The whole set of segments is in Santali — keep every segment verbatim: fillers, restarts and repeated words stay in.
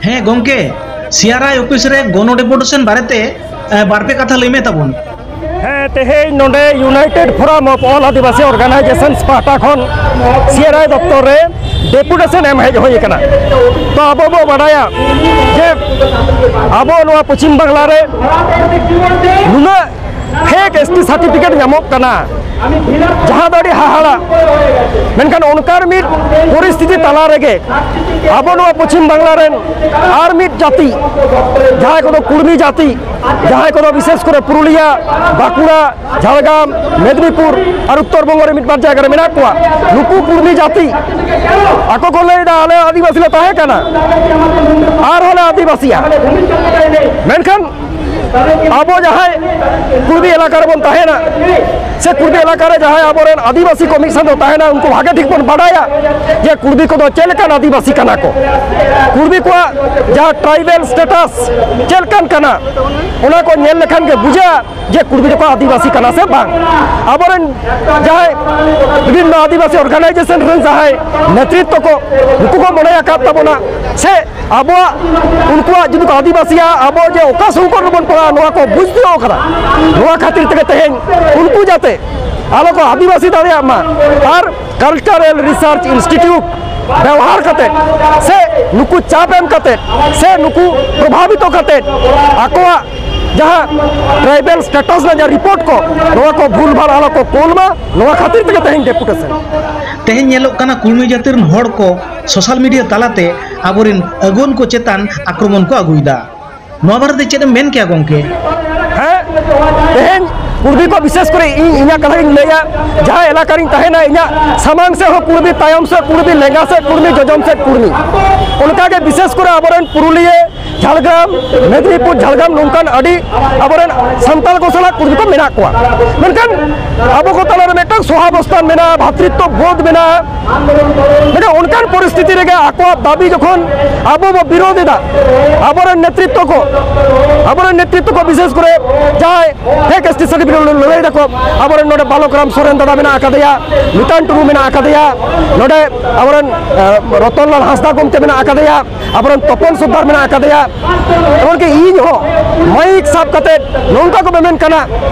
ᱦᱮᱸ ᱜᱚᱝᱠᱮ, ᱥᱤ ᱟᱨ ᱟᱭ ᱚᱯᱷᱤᱥ ᱨᱮ ᱜᱚᱱᱚ ᱰᱮᱯᱩᱴᱮᱥᱚᱱ ᱵᱟᱨᱮᱛᱮ, ᱮ, ᱵᱟᱨ ᱯᱮ ᱠᱟᱛᱷᱟ ᱞᱟᱹᱭ ᱢᱮ ᱛᱟᱵᱚᱱ᱾ ᱦᱮᱸ, ᱛᱮᱦᱮᱧ ᱱᱚᱰᱮ United Forum of All Adivasi Organizations ᱯᱟᱦᱴᱟ ᱠᱷᱚᱱ ᱥᱤ ᱟᱨ ᱟᱭ ᱫᱚᱯᱛᱚᱨ ᱨᱮ ᱰᱮᱯᱩᱴᱮᱥᱚᱱ ᱮᱢ ᱦᱮᱡ ᱦᱩᱭ ᱟᱠᱟᱱᱟ᱾ ᱛᱚ, ᱟᱵᱚ ᱵᱚ ᱵᱟᱰᱟᱭᱟ ᱡᱮ ᱟᱵᱚ ᱱᱚᱣᱟ ᱯᱚᱪᱷᱤᱢ ᱵᱟᱝᱞᱟ ᱨᱮ ᱱᱩᱱᱟᱹᱜ ᱯᱷᱮᱠ ᱮᱥ ᱴᱤ ᱥᱟᱨᱴᱤᱯᱷᱤᱠᱮᱴ ᱧᱟᱢᱚᱜ ᱠᱟᱱᱟ, ᱡᱟᱦᱟᱸ ᱫᱚ ᱟᱹᱰᱤ ᱦᱟᱦᱟᱲᱟ᱾ ᱢᱮᱱᱠᱷᱟᱱ ᱚᱱᱠᱟᱱ ᱢᱤᱫ ᱯᱚᱨᱤᱥᱛᱷᱤᱛᱤ ᱛᱟᱞᱟ ᱨᱮᱜᱮ ᱟᱵᱚ ᱱᱚᱣᱟ ᱯᱚᱪᱷᱤᱢ ᱵᱟᱝᱞᱟ ᱨᱮᱱ ᱟᱨ ᱢᱤᱫ ᱡᱟᱹᱛᱤ, ᱡᱟᱦᱟᱸᱭ ᱠᱚᱫᱚ ᱠᱩᱲᱢᱤ ᱡᱟᱹᱛᱤ, ᱡᱟᱦᱟᱸᱭ ᱠᱚᱫᱚ ᱵᱤᱥᱮᱥ ᱠᱚᱨᱮ ᱯᱩᱨᱩᱞᱤᱭᱟ, ᱵᱟᱸᱠᱩᱲᱟ, ᱡᱷᱟᱲᱜᱨᱟᱢ, ᱢᱮᱫᱽᱱᱤᱯᱩᱨ ᱟᱨ ᱩᱛᱛᱚᱨ ᱵᱚᱝᱜᱚ ᱨᱮ ᱢᱤᱫ ᱵᱟᱨ ᱡᱟᱭᱜᱟ ᱨᱮ ᱢᱮᱱᱟᱜ ᱠᱚᱣᱟ, ᱱᱩᱠᱩ ᱠᱩᱲᱢᱤ ᱡᱟᱹᱛᱤ ᱟᱠᱚ ᱠᱚ ᱞᱟᱹᱭ ᱮᱫᱟ, "ᱟᱞᱮ ᱟᱹᱫᱤᱵᱟᱹᱥᱤ ᱞᱮ ᱛᱟᱦᱮᱸ ᱠᱟᱱᱟ, ᱟᱨᱦᱚᱸ ᱞᱮ ᱟᱹᱫᱤᱵᱟᱹᱥᱤᱜᱼᱟ᱾" ᱢᱮᱱᱠᱷᱟᱱ ᱟᱵᱚ ᱡᱟᱦᱟᱸᱭ ᱠᱩᱲᱢᱤ ᱮᱞᱟᱠᱟ ᱨᱮᱵᱚᱱ ᱛᱟᱦᱮᱱᱟ, ᱥᱮ ᱠᱩᱲᱢᱤ ᱮᱞᱟᱠᱟ ᱨᱮ ᱡᱟᱦᱟᱸᱭ ᱟᱵᱚᱨᱮᱱ ᱟᱹᱫᱤᱵᱟᱹᱥᱤ ᱠᱚ ᱢᱤᱫ ᱥᱟᱶ ᱛᱮ ᱛᱟᱦᱮᱱᱟ, ᱩᱱᱠᱩ ᱵᱷᱟᱜᱮ ᱴᱷᱤᱠ ᱵᱚᱱ ᱵᱟᱰᱟᱭᱟ ᱡᱮ ᱠᱩᱲᱢᱤ ᱠᱚᱫᱚ ᱪᱮᱫ ᱞᱮᱠᱟᱱ ᱟᱹᱫᱤᱵᱟᱹᱥᱤ ᱠᱟᱱᱟ ᱠᱚ᱾ ᱠᱩᱲᱢᱤ ᱠᱚᱣᱟᱜ ᱡᱟᱦᱟᱸ ᱴᱨᱟᱭᱵᱮᱞ ᱥᱴᱮᱴᱟᱥ ᱪᱮᱫ ᱞᱮᱠᱟᱱ ᱠᱟᱱᱟ, ᱚᱱᱟ ᱠᱚ ᱧᱮᱞ ᱞᱮᱠᱷᱟᱱ ᱜᱮ ᱵᱩᱡᱷᱟᱹᱜᱼᱟ ᱡᱮ ᱠᱩᱲᱢᱤ ᱫᱚᱠᱚ ᱟᱹᱫᱤᱵᱟᱹᱥᱤ ᱠᱟᱱᱟ ᱥᱮ ᱵᱟᱝ᱾ ᱟᱵᱚᱨᱮᱱ ᱡᱟᱦᱟᱸᱭ ᱵᱤᱵᱷᱤᱱᱱᱚ ᱟᱹᱫᱤᱵᱟᱹᱥᱤ ᱚᱨᱜᱟᱱᱟᱭᱡᱮᱥᱚᱱ ᱨᱮᱱ ᱡᱟᱦᱟᱸᱭ ᱱᱮᱛᱨᱤᱛᱛᱚ ᱠᱚ, ᱩᱱᱠᱩ ᱠᱚ ᱢᱚᱱᱮ ᱟᱠᱟᱫ ᱛᱟᱵᱚᱱᱟ ᱥᱮ ᱟᱵᱚᱣᱟᱜ, ᱩᱱᱠᱩᱣᱟᱜ ᱡᱩᱫᱤ ᱠᱚ ᱟᱹᱫᱤᱵᱟᱹᱥᱤᱭᱟ, ᱟᱵᱚ ᱡᱮ ᱚᱠᱟ ᱥᱚᱝᱠᱚᱴ ᱨᱮᱵᱚᱱ ᱯᱟᱲᱟᱜᱼᱟ, ᱱᱚᱣᱟ ᱠᱚ ᱵᱩᱡᱽ ᱛᱤᱭᱳᱜ ᱠᱟᱫᱟ᱾ ᱱᱚᱣᱟ ᱠᱷᱟᱹᱛᱤᱨ ᱛᱮᱜᱮ ᱛᱮᱦᱮᱧ ᱩᱱᱠᱩ ᱡᱟᱛᱮ ᱟᱞᱚ ᱠᱚ ᱟᱹᱫᱤᱵᱟᱹᱥᱤ ᱫᱟᱲᱮᱭᱟᱜ ᱢᱟ, ᱟᱨ ᱠᱟᱞᱪᱟᱨᱟᱞ ᱨᱤᱥᱟᱨᱪ ᱤᱱᱥᱴᱤᱴᱤᱭᱩᱴ ᱵᱮᱣᱦᱟᱨ ᱠᱟᱛᱮ ᱥᱮ ᱱᱩᱠᱩ ᱪᱟᱯ ᱮᱢ ᱠᱟᱛᱮ ᱥᱮ ᱱᱩᱠᱩ ᱯᱨᱚᱵᱷᱟᱵᱤᱛᱚ ᱠᱟᱛᱮ ᱟᱠᱚᱣᱟᱜ ᱡᱟᱦᱟᱸ ᱴᱨᱟᱭᱵᱟᱞ ᱥᱴᱮᱴᱟᱥ ᱨᱮᱱᱟᱜ ᱡᱟᱦᱟᱸ ᱨᱤᱯᱳᱨᱴ ᱠᱚ, ᱱᱚᱣᱟ ᱠᱚ ᱵᱷᱩᱞ ᱵᱷᱟᱞ ᱟᱞᱚ ᱠᱚ ᱠᱳᱞ ᱢᱟ, ᱱᱚᱣᱟ ᱠᱷᱟᱹᱛᱤᱨ ᱛᱮᱜᱮ ᱛᱮᱦᱮᱧ ᱰᱮᱯᱩᱴᱮᱥᱚᱱ᱾ ᱛᱮᱦᱮᱧ ᱧᱮᱞᱚᱜ ᱠᱟᱱᱟ, ᱠᱩᱲᱢᱤ ᱡᱟᱹᱛᱤ ᱨᱮᱱ ᱦᱚᱲ ᱠᱚ ᱥᱳᱥᱟᱞ ᱢᱤᱰᱤᱭᱟ ᱛᱟᱞᱟᱛᱮ ᱟᱵᱚᱨᱮᱱ ᱟᱹᱜᱩᱣᱟᱹᱱ ᱠᱚ ᱪᱮᱛᱟᱱ ᱟᱠᱨᱚᱢᱚᱱ ᱠᱚ ᱟᱹᱜᱩᱭᱮᱫᱟ᱾ ᱱᱚᱣᱟ ᱵᱟᱨᱮᱛᱮ ᱪᱮᱫ ᱮᱢ ᱢᱮᱱ ᱠᱮᱭᱟ ᱜᱚᱢᱠᱮ? ᱦᱮᱸ, ᱛᱮᱦᱮᱧ ᱠᱩᱲᱢᱤ ᱠᱚ, ᱵᱤᱥᱮᱥ ᱠᱚᱨᱮ ᱤᱧ ᱤᱧᱟᱹᱜ ᱠᱟᱛᱷᱟ ᱜᱤᱧ ᱞᱟᱹᱭᱟ, ᱡᱟᱦᱟᱸ ᱮᱞᱟᱠᱟ ᱨᱤᱧ ᱛᱟᱦᱮᱱᱟ, ᱤᱧᱟᱹᱜ ᱥᱟᱢᱟᱝ ᱥᱮᱫ ᱦᱚᱸ ᱠᱩᱲᱢᱤ, ᱛᱟᱭᱚᱢ ᱥᱮᱫ ᱠᱩᱲᱢᱤ, ᱞᱮᱸᱜᱟ ᱥᱮᱫ ᱠᱩᱲᱢᱤ, ᱚᱱᱠᱟᱜᱮ ᱵᱤᱥᱮᱥ ᱠᱚᱨᱮ ᱟᱵᱚᱨᱮᱱ ᱯᱩᱨᱩᱞᱤᱭᱟᱹ ᱡᱷᱟᱲᱜᱨᱟᱢ, ᱢᱮᱫᱽᱱᱤᱯᱩᱨ, ᱡᱷᱟᱲᱜᱨᱟᱢ, ᱱᱚᱝᱠᱟᱱ ᱟᱹᱰᱤ ᱟᱵᱚᱨᱮᱱ ᱥᱟᱱᱛᱟᱲ ᱠᱚ ᱥᱟᱞᱟᱜ ᱠᱩᱲᱤ ᱠᱚ ᱢᱮᱱᱟᱜ ᱠᱚᱣᱟ᱾ ᱢᱮᱱᱠᱷᱟᱱ ᱟᱵᱚ ᱠᱚ ᱛᱟᱞᱟᱨᱮ ᱢᱤᱫᱴᱟᱝ ᱥᱚᱦᱟᱵᱚᱥᱛᱷᱟᱱ ᱢᱮᱱᱟᱜᱼᱟ, ᱵᱷᱟᱛᱨᱤᱛᱛᱚ ᱵᱳᱫᱷ ᱢᱮᱱᱟᱜᱼᱟ, ᱢᱮᱱᱠᱷᱟᱱ ᱚᱱᱠᱟᱱ ᱯᱚᱨᱤᱥᱛᱷᱤᱛᱤ ᱨᱮᱜᱮ ᱟᱠᱚᱣᱟᱜ ᱫᱟᱹᱵᱤ ᱡᱚᱠᱷᱚᱱ ᱟᱵᱚ ᱵᱚ ᱵᱤᱨᱳᱫᱷ ᱮᱫᱟ, ᱟᱵᱚᱨᱮᱱ ᱱᱮᱛᱨᱤᱛᱛᱚ ᱠᱚ, ᱟᱵᱚᱨᱮᱱ ᱱᱮᱛᱨᱤᱛᱛᱚ ᱠᱚ ᱵᱤᱥᱮᱥ ᱠᱚᱨᱮ ᱡᱟᱦᱟᱸᱭ ᱯᱷᱮᱠ ᱮᱥ ᱴᱤ ᱥᱟᱨᱴᱤᱯᱷᱤᱠᱮᱴ ᱞᱟᱹᱲᱦᱟᱹᱭ ᱫᱟᱠᱚ, ᱟᱵᱚᱨᱮᱱ ᱱᱚᱰᱮ ᱵᱟᱞᱚᱠ ᱨᱟᱢ ᱥᱚᱨᱮᱱ ᱫᱟᱫᱟ ᱢᱮᱱᱟᱜ ᱟᱠᱟᱫᱮᱭᱟ, ᱢᱤᱛᱟᱱ ᱴᱩᱰᱩ ᱢᱮᱱᱟᱜ ᱟᱠᱟᱫᱮᱭᱟ, ᱱᱚᱰᱮ ᱟᱵᱚᱨᱮᱱ, ᱟᱸ, ᱨᱚᱛᱚᱱᱞᱟᱞ ᱦᱟᱸᱥᱫᱟ ᱜᱚᱢᱠᱮ ᱢᱮᱱᱟᱜ ᱟᱠᱟᱫᱮᱭᱟ, ᱟᱵᱚᱨᱮᱱ ᱛᱚᱯᱚᱱ ᱥᱚᱨᱫᱟᱨ ᱢᱮᱱᱟᱜ ᱟᱠᱟᱫᱮᱭᱟ, ᱮᱢᱚᱱᱠᱤ ᱤᱧ ᱦᱚᱸ ᱢᱟᱭᱤᱠ ᱥᱟᱵ ᱠᱟᱛᱮ ᱱᱚᱝᱠᱟ ᱠᱚ ᱢᱮᱢᱮᱱ ᱠᱟᱱᱟ,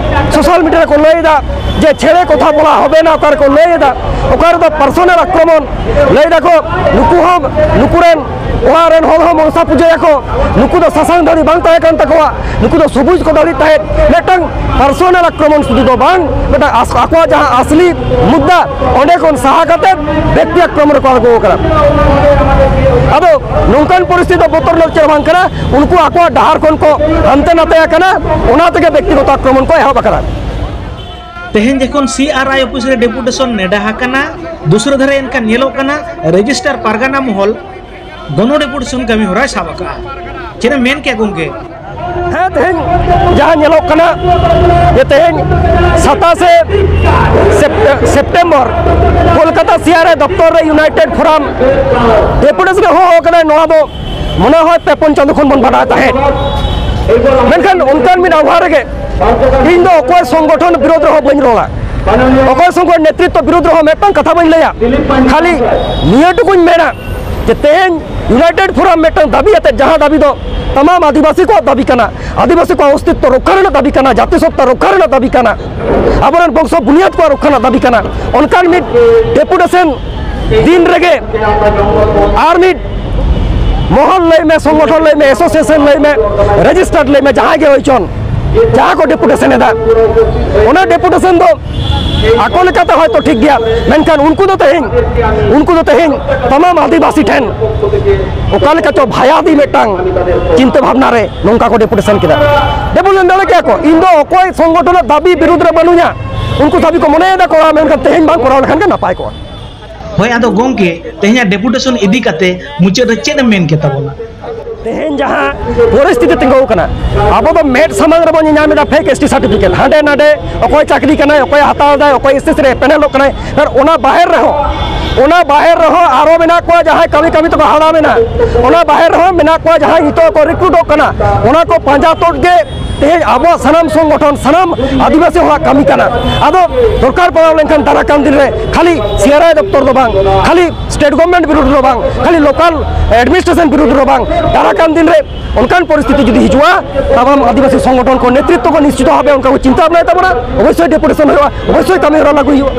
ᱥᱳᱥᱟᱞ ᱢᱤᱰᱤᱭᱟ ᱨᱮᱠᱚ ᱞᱟᱹᱭ ᱮᱫᱟ ᱡᱮ ᱪᱷᱮᱲᱮ ᱠᱚᱛᱷᱟ ᱵᱚᱞᱟ ᱦᱚᱵᱮ ᱱᱟ, ᱚᱠᱟ ᱨᱮᱠᱚ ᱞᱟᱹᱭ ᱮᱫᱟ, ᱚᱠᱟ ᱨᱮᱫᱚ ᱯᱟᱨᱥᱚᱱᱟᱞ ᱟᱠᱨᱚᱢᱚᱱ ᱞᱟᱹᱭ ᱫᱟᱠᱚ, ᱱᱩᱠᱩ ᱦᱚᱸ, ᱱᱩᱠᱩ ᱨᱮᱱ ᱚᱲᱟᱜ ᱨᱮᱱ ᱦᱚᱲ ᱦᱚᱸ ᱢᱚᱱᱥᱟ ᱯᱩᱡᱟᱹᱭᱟᱠᱚ, ᱱᱩᱠᱩ ᱫᱚ ᱥᱟᱥᱟᱝ ᱫᱟᱲᱤ ᱵᱟᱝ ᱛᱟᱦᱮᱸ ᱠᱟᱱ ᱛᱟᱠᱚᱣᱟ, ᱱᱩᱠᱩ ᱫᱚ ᱥᱚᱵᱩᱡ ᱠᱚ ᱫᱟᱲᱤ ᱛᱟᱦᱮᱸᱫ, ᱢᱤᱫᱴᱟᱝ ᱯᱟᱨᱥᱚᱱᱟᱞ ᱟᱠᱨᱚᱢᱚᱱ ᱥᱩᱫᱷᱩ ᱫᱚ ᱵᱟᱝ, ᱢᱤᱫᱴᱟᱝ ᱟᱥ-, ᱟᱠᱚᱣᱟᱜ ᱡᱟᱦᱟᱸ ᱟᱥᱞᱤ ᱢᱩᱫᱽᱫᱟ, ᱚᱸᱰᱮ ᱠᱷᱚᱱ ᱥᱟᱦᱟ ᱠᱟᱛᱮ ᱵᱮᱠᱛᱤ ᱟᱠᱨᱚᱢᱚᱱ ᱨᱮᱠᱚ ᱟᱬᱜᱚ ᱟᱠᱟᱱᱟ᱾ ᱟᱫᱚ ᱱᱚᱝᱠᱟᱱ ᱯᱚᱨᱤᱥᱛᱷᱤᱛᱤ ᱫᱚ ᱵᱚᱛᱚᱨ ᱨᱮᱱᱟᱜ ᱪᱮᱫ ᱦᱚᱸ ᱵᱟᱝ ᱠᱟᱱᱟ, ᱩᱱᱠᱩ ᱟᱠᱚᱣᱟᱜ ᱰᱟᱦᱟᱨ ᱠᱷᱚᱱ ᱠᱚ ᱦᱟᱱᱛᱮ ᱱᱟᱛᱮ ᱟᱠᱟᱱᱟ, ᱚᱱᱟ ᱛᱮᱜᱮ ᱵᱮᱠᱛᱤᱜᱚᱛᱚ ᱟᱠᱨᱚᱢᱚᱱ ᱠᱚ ᱮᱦᱚᱵ ᱟᱠᱟᱱᱟ᱾ ᱛᱮᱦᱮᱧ ᱡᱚᱠᱷᱚᱱ ᱥᱤ ᱟᱨ ᱟᱭ ᱚᱯᱷᱤᱥ ᱨᱮ ᱰᱮᱯᱩᱴᱮᱥᱚᱱ ᱱᱮᱰᱟ ᱟᱠᱟᱱᱟ, ᱫᱩᱥᱨᱟᱹ ᱫᱷᱟᱨᱮ ᱮᱱᱠᱷᱟᱱ ᱧᱮᱞᱚᱜ ᱠᱟᱱᱟ ᱨᱮᱡᱤᱥᱴᱟᱨ ᱯᱟᱨᱜᱟᱱᱟ ᱢᱚᱦᱚᱞ ᱜᱚᱱᱚ ᱰᱮᱯᱩᱴᱮᱥᱚᱱ ᱠᱟᱹᱢᱤ ᱦᱚᱨᱟᱭ ᱥᱟᱵ ᱟᱠᱟᱫᱼᱟ᱾ ᱪᱮᱫ ᱮᱢ ᱢᱮᱱ ᱠᱮᱭᱟ ᱜᱚᱢᱠᱮ? ᱦᱮᱸ, ᱛᱮᱦᱮᱧ ᱡᱟᱦᱟᱸ ᱧᱮᱞᱚᱜ ᱠᱟᱱᱟ ᱡᱮ ᱛᱮᱦᱮᱧ ᱥᱟᱛᱟᱥᱮ ᱥᱮᱯᱴᱮ-, ᱥᱮᱯᱴᱮᱢᱵᱚᱨ ᱠᱳᱞᱠᱟᱛᱟ ᱥᱤ ᱟᱨ ᱟᱭ ᱫᱚᱯᱛᱚᱨ ᱨᱮ ᱤᱭᱩᱱᱟᱭᱴᱮᱰ ᱯᱷᱳᱨᱟᱢ ᱰᱮᱯᱩᱴᱮᱥᱚᱱ ᱮ ᱦᱚᱦᱚ ᱟᱠᱟᱫᱟ, ᱱᱚᱣᱟ ᱫᱚ ᱢᱚᱱᱮ ᱦᱚᱭ ᱯᱮ ᱯᱩᱱ ᱪᱟᱸᱫᱳ ᱠᱷᱚᱱ ᱵᱚᱱ ᱵᱟᱰᱟᱭ ᱛᱟᱦᱮᱸᱫ᱾ ᱢᱮᱱᱠᱷᱟᱱ ᱚᱱᱠᱟᱱ ᱢᱤᱫ ᱟᱵᱷᱟ ᱨᱮᱜᱮ ᱤᱧ ᱫᱚ ᱚᱠᱚᱭ ᱥᱚᱝᱜᱚᱴᱷᱚᱱ ᱵᱤᱨᱳᱫᱷ ᱨᱮᱦᱚᱸ ᱵᱟᱹᱧ ᱨᱚᱲᱟ, ᱚᱠᱚᱭ ᱥᱚᱝᱜᱚᱴᱷᱚᱱ ᱱᱮᱛᱨᱤᱛᱵ ᱵᱤᱨᱳᱫᱷ ᱨᱮᱦᱚᱸ ᱢᱤᱫᱴᱟᱝ ᱠᱟᱛᱷᱟ ᱵᱟᱹᱧ ᱞᱟᱹᱭᱟ᱾ ᱠᱷᱟᱹᱞᱤ ᱱᱤᱭᱟᱹ ᱴᱩᱠᱩᱧ ᱢᱮᱱᱟ ᱡᱮ ᱛᱮᱦᱮᱧ ᱤᱭᱩᱱᱟᱭᱴᱮᱰ ᱯᱷᱳᱨᱟᱢ ᱢᱤᱫᱴᱟᱝ ᱫᱟᱹᱵᱤ ᱟᱛᱮᱫ, ᱡᱟᱦᱟᱸ ᱫᱟᱹᱵᱤ ᱫᱚ ᱛᱟᱢᱟᱢ ᱟᱹᱫᱤᱵᱟᱹᱥᱤ ᱠᱚᱣᱟᱜ ᱫᱟᱹᱵᱤ ᱠᱟᱱᱟ, ᱟᱹᱫᱤᱵᱟᱹᱥᱤ ᱠᱚᱣᱟᱜ ᱚᱥᱛᱤᱛᱛᱚ ᱨᱚᱠᱠᱷᱟ ᱨᱮᱱᱟᱜ ᱫᱟᱹᱵᱤ ᱠᱟᱱᱟ, ᱡᱟᱹᱛᱤ ᱥᱚᱛᱛᱟ ᱨᱚᱠᱠᱷᱟ ᱨᱮᱱᱟᱜ ᱫᱟᱹᱵᱤ ᱠᱟᱱᱟ, ᱟᱵᱚᱨᱮᱱ ᱵᱚᱝᱥᱚ ᱵᱩᱱᱤᱭᱟᱹᱫ ᱠᱚᱣᱟᱜ ᱨᱚᱠᱠᱷᱟ ᱨᱮᱱᱟᱜ ᱫᱟᱹᱵᱤ ᱠᱟᱱᱟ, ᱚᱱᱠᱟᱱ ᱢᱤᱫ ᱰᱮᱯᱩᱴᱮᱥᱚᱱ ᱫᱤᱱ ᱨᱮᱜᱮ ᱟᱨ ᱢᱤᱫ ᱢᱚᱦᱚᱞ ᱞᱟᱹᱭ ᱢᱮ, ᱥᱚᱝᱜᱚᱴᱷᱚᱱ ᱞᱟᱹᱭ ᱢᱮ, ᱮᱥᱳᱥᱤᱭᱮᱥᱚᱱ ᱞᱟᱹᱭ ᱢᱮ, ᱨᱮᱡᱤᱥᱴᱟᱨᱰ ᱞᱟᱹᱭ ᱢᱮ, ᱡᱟᱦᱟᱸᱭ ᱜᱮ ᱦᱩᱭ ᱪᱚᱱ, ᱡᱟᱦᱟᱸ ᱠᱚ ᱰᱮᱯᱩᱴᱮᱥᱚᱱ ᱮᱫᱟ, ᱚᱱᱟ ᱰᱮᱯᱩᱴᱮᱥᱚᱱ ᱫᱚ ᱟᱠᱚ ᱞᱮᱠᱟᱛᱮ ᱦᱚᱭᱛᱚ ᱴᱷᱤᱠ ᱜᱮᱭᱟ, ᱢᱮᱱᱠᱷᱟᱱ ᱩᱱᱠᱩ ᱫᱚ ᱛᱮᱦᱮᱧ, ᱩᱱᱠᱩ ᱫᱚ ᱛᱮᱦᱮᱧ ᱛᱟᱢᱟᱢ ᱟᱹᱫᱤᱵᱟᱹᱥᱤ ᱴᱷᱮᱱ ᱚᱠᱟ ᱞᱮᱠᱟ ᱪᱚ ᱵᱷᱟᱭᱟᱫᱤ ᱢᱤᱫᱴᱟᱝ ᱪᱤᱱᱛᱟᱹ ᱵᱷᱟᱵᱽᱱᱟ ᱨᱮ ᱱᱚᱝᱠᱟ ᱠᱚ ᱰᱮᱯᱩᱴᱮᱥᱚᱱ ᱠᱮᱫᱟ᱾ ᱰᱮᱯᱩᱴᱮᱥᱚᱱ ᱫᱟᱲᱮ ᱠᱮᱭᱟ ᱠᱚ, ᱤᱧ ᱫᱚ ᱚᱠᱚᱭ ᱥᱚᱝᱜᱚᱴᱷᱚᱱᱟᱜ ᱫᱟᱹᱵᱤ ᱵᱤᱨᱩᱫᱽ ᱨᱮ ᱵᱟᱹᱱᱩᱧᱟ, ᱩᱱᱠᱩ ᱫᱟᱹᱵᱤ ᱠᱚ ᱢᱚᱱᱮᱭᱮᱫᱟ ᱠᱚᱨᱟᱣ, ᱢᱮᱱᱠᱷᱟᱱ ᱛᱮᱦᱮᱧ ᱵᱟᱝ ᱠᱚᱨᱟᱣ ᱞᱮᱠᱷᱟᱱ ᱜᱮ ᱱᱟᱯᱟᱭ ᱠᱚᱜᱼᱟ᱾ ᱦᱳᱭ, ᱟᱫᱚ ᱜᱚᱢᱠᱮ, ᱛᱮᱦᱮᱧᱟᱜ ᱰᱮᱯᱩᱴᱮᱥᱚᱱ ᱤᱫᱤ ᱠᱟᱛᱮ ᱢᱩᱪᱟᱹᱫ ᱨᱮ ᱪᱮᱫ ᱮᱢ ᱢᱮᱱ ᱠᱮᱛᱟ ᱵᱚᱱᱟ? ᱛᱮᱦᱮᱧ ᱡᱟᱦᱟᱸ ᱯᱚᱨᱤᱥᱛᱷᱤᱛᱤ ᱛᱤᱸᱜᱩ ᱟᱠᱟᱱᱟ, ᱟᱵᱚ ᱫᱚ ᱢᱮᱫ ᱥᱟᱢᱟᱝ ᱨᱮᱵᱚᱱ ᱧᱮᱧᱟᱢ ᱮᱫᱟ ᱯᱷᱮᱠ ᱮᱥ ᱴᱤ ᱥᱟᱨᱴᱤᱯᱷᱤᱠᱮᱴ᱾ ᱦᱟᱸᱰᱮ ᱱᱟᱰᱮ ᱚᱠᱚᱭ ᱪᱟᱹᱠᱨᱤ ᱠᱟᱱᱟᱭ, ᱚᱠᱚᱭ ᱦᱟᱛᱟᱣ ᱮᱫᱟᱭ, ᱚᱠᱚᱭ ᱮᱥ ᱮᱥ ᱥᱤ ᱨᱮ ᱯᱮᱱᱮᱞᱚᱜ ᱠᱟᱱᱟᱭ, ᱟᱨ ᱚᱱᱟ ᱵᱟᱦᱮᱨ ᱨᱮᱦᱚᱸ, ᱚᱱᱟ ᱵᱟᱦᱮᱨ ᱨᱮᱦᱚᱸ ᱟᱨᱚ ᱢᱮᱱᱟᱜ ᱠᱚᱣᱟ ᱡᱟᱦᱟᱸᱭ ᱠᱟᱹᱢᱤ ᱠᱟᱹᱢᱤ ᱛᱮᱠᱚ ᱦᱟᱲᱟᱢ ᱮᱱᱟ᱾ ᱚᱱᱟ ᱵᱟᱦᱮᱨ ᱨᱮᱦᱚᱸ ᱢᱮᱱᱟᱜ ᱠᱚᱣᱟ ᱡᱟᱦᱟᱸᱭ ᱱᱤᱛᱚᱜ ᱠᱚ ᱨᱤᱠᱨᱩᱴᱚᱜ ᱠᱟᱱᱟ᱾ ᱚᱱᱟ ᱠᱚ ᱯᱟᱸᱡᱟ ᱛᱩᱫ ᱜᱮ ᱛᱮᱦᱮᱧ ᱟᱵᱚᱣᱟᱜ ᱥᱟᱱᱟᱢ ᱥᱚᱝᱜᱚᱴᱷᱚᱱ, ᱥᱟᱱᱟᱢ ᱟᱹᱫᱤᱵᱟᱹᱥᱤ ᱦᱚᱲᱟᱜ ᱠᱟᱹᱢᱤ ᱠᱟᱱᱟ᱾ ᱟᱫᱚ ᱫᱚᱨᱠᱟᱨ ᱯᱟᱲᱟᱣ ᱞᱮᱱᱠᱷᱟᱱ ᱫᱟᱨᱟ ᱠᱟᱱ ᱫᱤᱱ ᱨᱮ ᱠᱷᱟᱹᱞᱤ ᱥᱤ ᱟᱨ ᱟᱭ ᱫᱚᱯᱛᱚᱨ ᱫᱚ ᱵᱟᱝ, ᱠᱷᱟᱹᱞᱤ ᱥᱴᱮᱴ ᱜᱚᱵᱷᱚᱨᱱᱢᱮᱱᱴ ᱵᱤᱨᱩᱫᱷ ᱨᱮ ᱵᱟᱝ, ᱠᱷᱟᱹᱞᱤ ᱞᱳᱠᱟᱞ ᱮᱰᱢᱤᱱᱤᱥᱴᱨᱮᱥᱚᱱ ᱵᱤᱨᱩᱫᱷ ᱨᱮ ᱵᱟᱝ, ᱫᱟᱨᱟ ᱠᱟᱱ ᱫᱤᱱ ᱨᱮ ᱚᱱᱠᱟᱱ ᱯᱚᱨᱤᱥᱛᱷᱤᱛᱤ ᱡᱩᱫᱤ ᱦᱤᱡᱩᱜᱼᱟ, ᱛᱟᱵᱚᱱ ᱟᱹᱫᱤᱵᱟᱹᱥᱤ ᱥᱚᱝᱜᱚᱴᱷᱚᱱ ᱠᱚ ᱱᱮᱛᱨᱤᱛᱵᱚ ᱠᱚ ᱱᱤᱥᱪᱤᱛ ᱵᱷᱟᱵᱮ ᱚᱱᱠᱟ ᱠᱚ ᱪᱤᱱᱛᱟᱹ ᱵᱷᱟᱵᱽᱱᱟᱭ ᱛᱟᱵᱚᱱᱟ, ᱚᱵᱚᱥᱥᱳᱭ ᱰᱮᱯᱩᱴᱮᱥᱚᱱ ᱦᱩᱭᱩᱜᱼᱟ, ᱚᱵᱚᱥᱥᱳᱭ ᱠᱟᱹᱢᱤ ᱦᱚᱨᱟ ᱞᱟᱹᱜᱩ ᱦᱩᱭᱩᱜᱼᱟ᱾